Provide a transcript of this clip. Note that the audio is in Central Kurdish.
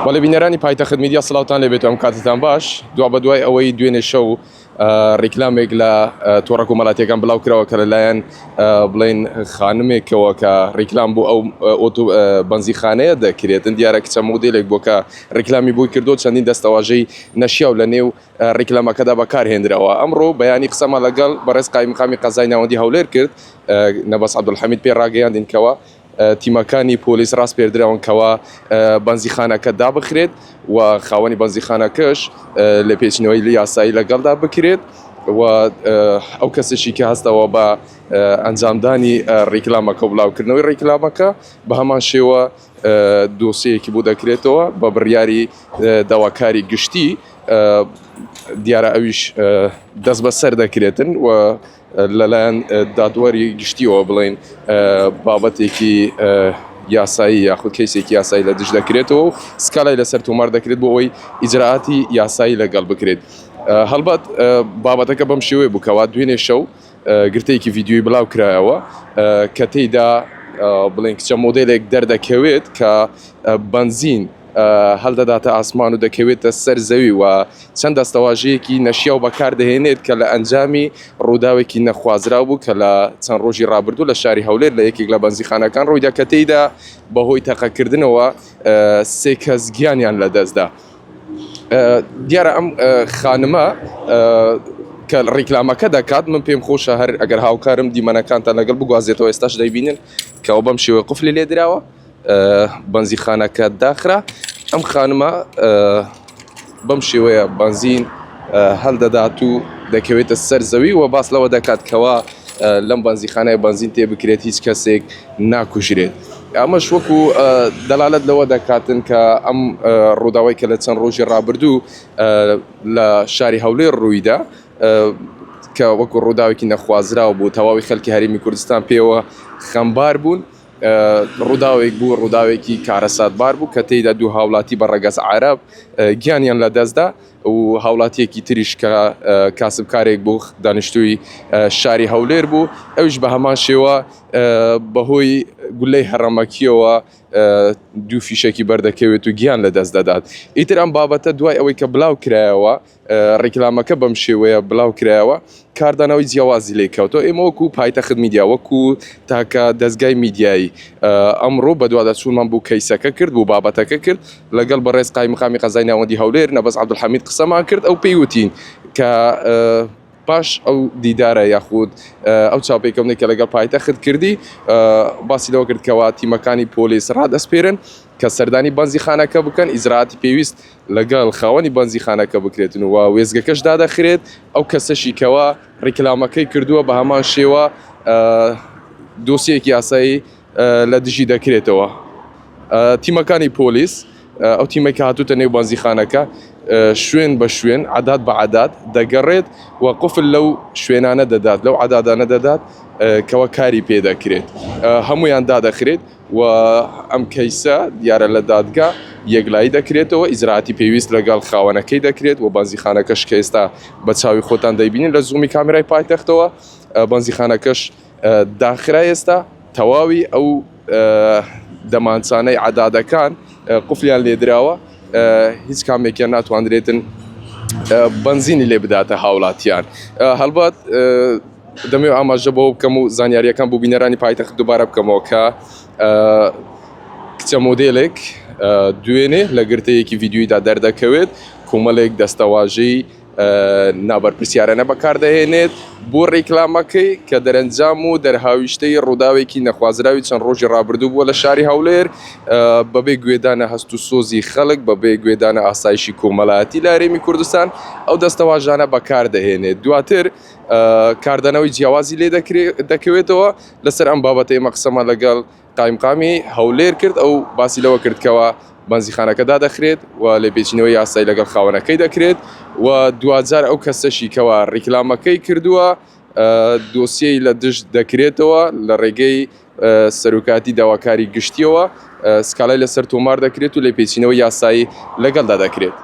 بەڵێ بینەرانی پایتەخت میدیا سڵاوتان لێبێت ئەم کاتتان باش دوا بە دوای ئەوەی دوێنێ شەو ڕیکلامێک لە تۆڕە کۆمەڵاتیەکان بڵاو کراوە کە لەلایەن بڵێن خانمێکەوە کە ڕیکلام بۆ ئەو ئۆتۆ بەنزیخانەیە دەکرێتن دیارە کچە مۆدێلێک بۆ کە ڕیکلامی بۆی کردو چەندین دەستەواژەی نەشیاو لە نێو ڕیکلامەکەدا بەکارهێنراوە. ئەمڕۆ بەیانی قسەمان لەگەڵ بەڕێز قایمقامی قەزای ناوەندی هەولێر کرد، نەبەز عەبدولحەمید پێی ڕاگەیاندین کەوا تیمەکانی پۆلیس ڕاسپێردراون کەوا بەنزیخانەکە دابخرێت و خاوەنی بەنزیخانەکەش لێپێچینەوەی یاسایی لەگەڵدا بکرێت و ئەو کەسێکی کە هەستەوە بە ئەنجامدانی ڕیکلامەکە و بڵاوکردنەوەی ڕیکلامەکە بە هەمان شێوە دۆسیەیەکی بۆ دەکرێتەوە بە بڕیاری داواکاری گشتی دیارە ئەویش دەست بەسەر دەکرێتن و لەلایەن دادوەری گشتیەوە بڵین بابەتێکی یاسایی یاخود کەیسێکی یاسایی لە دژ دەکرێتەوە و سکالای لەسەر تۆمار دەکرێت بۆ ئەوەی ئیجرائاتی یاسایی لەگەڵ بکرێت هەڵبەت بابەتەکە بەم شێوەیە بوو کەوا دوێنێ شەو گرتەیەکی ڤیدیۆی بڵاو کرایەوە کە تێیدا بڵێن کچە مۆدێلێک دەردەکەوێت کە بەنزین هەڵدەداتە ئاسمان و دەکەوێتە سەر زەوی و چەند دەستەواژەیەکی نەشیاو بەکاردەهێنێت کە لە ئەنجامی ڕووداوێکی نەخوازراو بوو کە لە چەند ڕۆژی ڕابردوو لە شاری هەولێر لە یەکێک لە بەنزیخانەکان ڕوویدا کە تێیدا بەهۆی تەقەکردنەوە سێ کەس گیانیان لەدەستدا. دیارە ئەم خانمە کە ڕیکلامەکە دەکات من پێم خۆشە هەر ئەگەر هاوکارم دیمەنەکانتان لەگەڵ بگوازێتەوە ئێستاش دەیبینن کەەوە بەم شێوەی قفلی لێدراوە بەنزیخانەکە داخرا ئەم خانمە بەم شێوەیە بەنزین هەڵدەدات و دەکەوێتە سەر زەوی و باس لەوە دەکات کەوا لەم بەنزیخانەیە بەنزین تێ بکرێت هیچ کەسێک ناکوژرێت ئەمەش وەکو دەلالەت لەوە دەکاتن کە ئەم ڕووداوای کە لە چەند ڕۆژی ڕابردوو لە شاری هەولێر ڕوویدا کە وەکو ڕووداوێکی نەخوازراو بوو تەواوی خەلکی هەرێمی کوردستان پێوە خەمبار بوون ڕووداوێک بوو ڕووداوێکی کارەساتبار بوو کە تێیدا دوو هاوڵاتی بە ڕەگەز عەرەب گیانیان لەدەستدا و هاوڵاتیەکی تریش کە کاسبکارێک بوو دانیشتووی شاری هەولێر بوو ئەویش بە هەمان شێوە بەهۆی گولەی هەڕەمەکیەوە دوو فیشەکی بەردەکەوێت و گیان لەدەست دەدات ئیتر ئەم بابەتە دوای ئەوەی کە بلاو کرایەوە ڕیکلامەکە بەم شێوەیە بلاو کرایەوە کاردانەوەی جیاوازی لێکەوتەوە ئێمە وەکو پایتەخت میدیا وەکو تاکە دەزگای میدیایی ئەمڕۆ بەدواداچوونمان بۆ کەیسەکە کرد بۆ بابەتەکە کرد لەگەڵ بەڕێز قایمقامی قەزای ناوەندی هەولێر نەبەز عەبدولحەمید قسەمان کرد ئەو پێی وتین کە پاش ئەو دیدارە یاخود ئەو چاوپێکەوتنەی کە لەگەڵ پایتەخت کردی باسی لەوە کرد کەوا تیمەکانی پۆلیس ڕادەسپێرن کە سەردانی بەنزیخانەکە بکەن ئیجرائاتی پێویست لەگەڵ خاوەنی بەنزیخانەکە بکرێتن و وێستگەکەش دادەخرێت ئەو کەسەشی کەوا ڕیکلامەکەی کردووە بە هەمان شێوە دۆسیەکی یاسایی لە دژی دەکرێتەوە تیمەکانی پۆلیس ئەو تیمەی کە هاتوتە نێو بەنزیخانەکە شوێن بە شوێن عداد بە عداد دەگەڕێت و قفل لەو شوێنانە دەدات لەو عدادانە دەدات کەەوە کاری پێ دەکرێت هەمویان دادەخرێت و ئەم کەیسە دیارە لە دادگا یەکلایی دەکرێتەوە ئیجرائاتی پێویست لەگەڵ خاوەنەکەی دەکرێت و بەنزیخانەکەش کە ئێستا بە چاوی خۆتان دەیبینن لە زوومی کامێرای پایتەختەوە بەنزیخانەکەش داخرا ئێستا تەواوی ئەو دەمانچانەی عەدادەکان قفلیان لێدراوە هیچ کامێکیان ناتواندرێتن بەنزینی لێ بداتە هاوڵاتیان هەڵبەت دەمەوێت ئاماژە بەوە بکەم و زانیاریەکان بۆ بینەرانی پایتەخت دووبارە بکەمەوە کە کچە مۆدێلێک دوێنێ لە گرتەیەکی ڤیدیۆیدا دەردەکەوێت کۆمەڵێک دەستەواژەی نابەرپرسیارانە بەکاردەهێنێت بۆ ڕیکلامەکەی کە دەرەنجام و دەرهاویشتەی ڕووداوێکی نەخوازراوی چەند ڕۆژی ڕابردوو بووە لە شاری هەولێر بەبێ گوێدانە هەست و سۆزی خەڵک بەبێ گوێدانە ئاسایشی کۆمەڵایەتی لە هەرێمی کوردستان ئەو دەستەواژانە بەکاردەهێنێت دواتر کاردانەوەی جیاوازی لێ دەکەوێتەوە لەسەر ئەم بابەتە ئێمە قسەمان لەگەڵ قایمقامی هەولێر کرد ئەو باسی لەوە کرد کەوا بەنزیخانەکە دادەخرێت و لێپێچینەوەی یاسایی لەگەڵ خاوەنەکەی دەکرێت و دواجار ئەو کەسەشی کەوا ڕیکلامەکەی کردووە دۆسیەی لە دژ دەکرێتەوە لە ڕێگەی سەرۆکاتی داواکاری گشتیەوە سکاڵای لەسەر تۆمار دەکرێت و لێپێچینەوەی یاسایی لەگەڵدا دەکرێت.